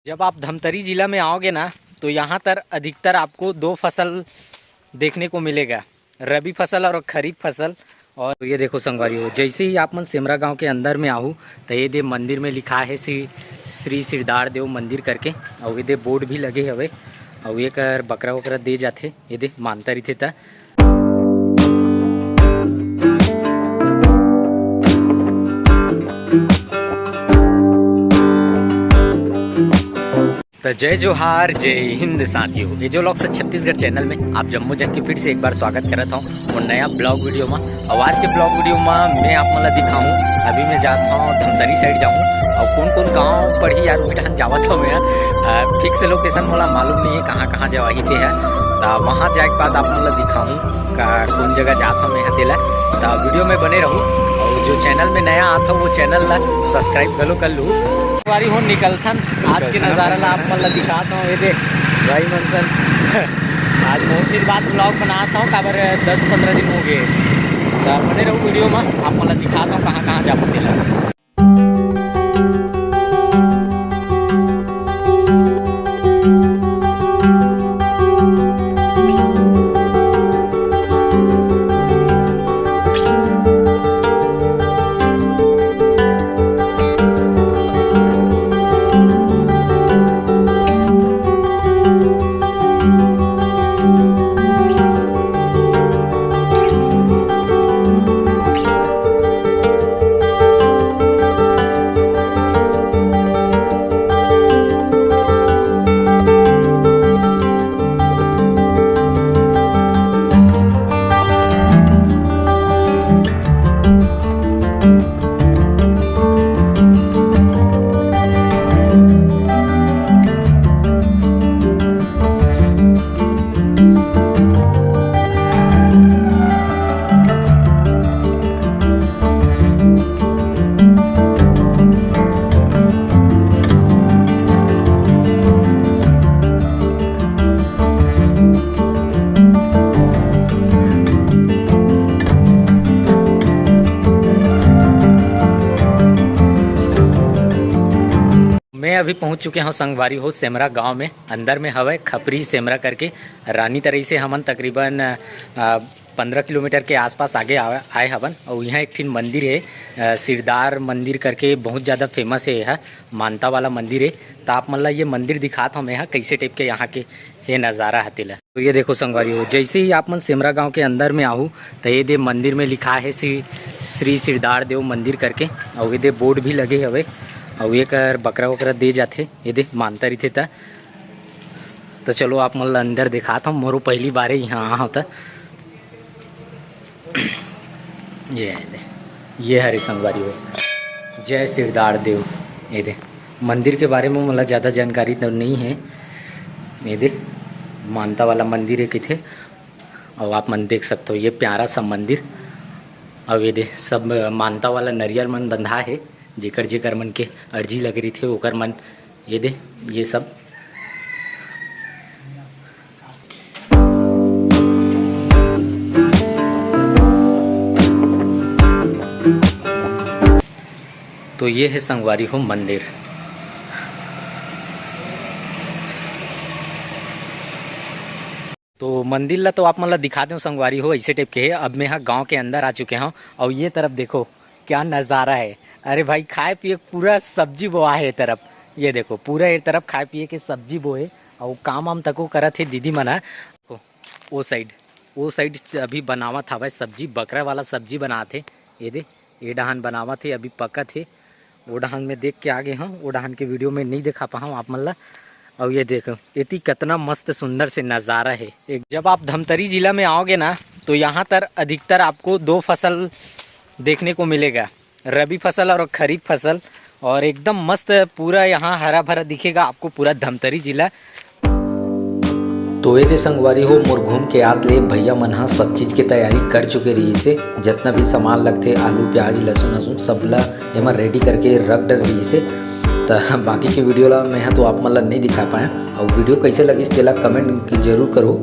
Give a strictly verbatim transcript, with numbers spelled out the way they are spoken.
जब आप धमतरी जिला में आओगे ना, तो यहाँ तर अधिकतर आपको दो फसल देखने को मिलेगा, रबी फसल और खरीफ फसल। और ये देखो संगवारी हो, जैसे ही आप मन सेमरा गांव के अंदर में आहू, तो ये दे मंदिर में लिखा है श्री श्री सिरदार देव मंदिर करके, और ये दे बोर्ड भी लगे हवे, और ये कर बकरा वकरा दे जाथे, ये दे मानता रहिथे त। त जय जोहार, जय हिंद साथियों। ये जो लोग से छत्तीसगढ़ चैनल में आप जम्मो जन के फिर से एक बार स्वागत करत हूँ और नया ब्लॉग वीडियो में। और आज के ब्लॉग वीडियो में मैं आप मन ला दिखाऊँ, अभी मैं जात हूँ धमतरी साइड जाऊँ और कौन कौन गाँव पड़ही यार, उही ठान जावत हूँ मैं। फिक्स लोकेशन मोला मालूम नहीं है कहाँ कहाँ जवाही ते है, तो वहाँ जाए के बाद आप मन ला दिखाऊँ का कौन जगह जात हूँ मैं तेला। तो वीडियो में बने रहू और जो चैनल में नया आत हो वो चैनल ला सब्सक्राइब घलो कर लू। बारी हो निकलथन, आज के नजारा ला आप मन ला दिखात हूँ। ये देख भाई मनसन, आज बहुत दिन बाद ब्लॉग बनात हूँ, काबर दस पंद्रह दिन हो गए। तो बने रहू वीडियो में, आप मन ला दिखात हूँ कहाँ कहाँ जाबो तेला। मैं अभी पहुंच चुके हूं संगवारी हो सेमरा गांव में। अंदर में हवय खपरी सेमरा करके रानी तरई से हमन तकरीबन पंद्रह किलोमीटर के आसपास आगे आए हवन। और यहाँ एक ठिन मंदिर है, सिरदार मंदिर करके, बहुत ज़्यादा फेमस है यह, मानता वाला मंदिर है। तो आप मन ला ये मंदिर दिखात हूँ मैं यहाँ कैसे टाइप के यहाँ के हे नज़ारा ह तेला। तो ये देखो संगवारी हो, जैसे ही आप मन सेमरा गांव के अंदर में आहू, तो ये दे मंदिर में लिखा है श्री श्री सिरदार देव मंदिर करके, और ये दे बोर्ड भी लगे हवे, और ये कर बकरा वकरा दे जाथे, ये दे मानता रहिथे त। तो चलो आप मन ला अंदर दिखात हूँ, मोरो पहली बार है यहाँ आ होता। ये है दे, ये हरे संगवारी हो, जय सिरदार देव। ये दे मंदिर के बारे में मोला ज़्यादा जानकारी तो नहीं है। ये दे मानता वाला मंदिर है किथे, और आप मन देख सकते हो ये प्यारा सा मंदिर। और ये दे सब मानता वाला नरियर मन बंधा है, जेकर जेकर मन के अर्जी लगे रहिथे ओकर मन ये दे, ये सब। तो ये है संगवारी हो मंदिर। तो मंदिर ला तो आप मन ला दिखा दें संगवारी हो, ऐसे टाइप के है। अब मैं हा गांव के अंदर आ चुके हूँ और ये तरफ देखो क्या नज़ारा है। अरे भाई, खाए पिए के पूरा सब्जी बोआ है ये तरफ। ये देखो, पूरा ये तरफ खाए पिए के सब्जी बोए, और काम वाम तको करत हे दीदी मन ह। ओ साइड, ओ साइड अभी बनावत हवय सब्जी, बकरा वाला सब्जी बनात हे। ये दे, ये डहान बनावत हे, अभी पकत हे। वो डहान में देख के आगे हूँ, वो डहान के वीडियो में नहीं दिखा पाऊँ आप मन ला। और ये देखो, इतनी कितना मस्त सुंदर से नज़ारा है। एक जब आप धमतरी जिला में आओगे ना, तो यहाँ तर अधिकतर आपको दो फसल देखने को मिलेगा, रबी फसल और खरीफ फसल। और एकदम मस्त पूरा यहाँ हरा भरा दिखेगा आपको पूरा धमतरी जिला। तो ये दे संगवारी हो, मोर घूम के आत ले भैया मन ह सब चीज के तैयारी कर चुके रहिस हे। जतना भी सामान लगथे, आलू, प्याज, लहसुन, लहसुन, सब ला एमा रेडी करके रख डर रहिस हे। त बाकी के वीडियो ला मैं ह तो आप मन ला नहीं दिखा पाया। और वीडियो कैसे लगिस तेला कमेंट जरूर करो।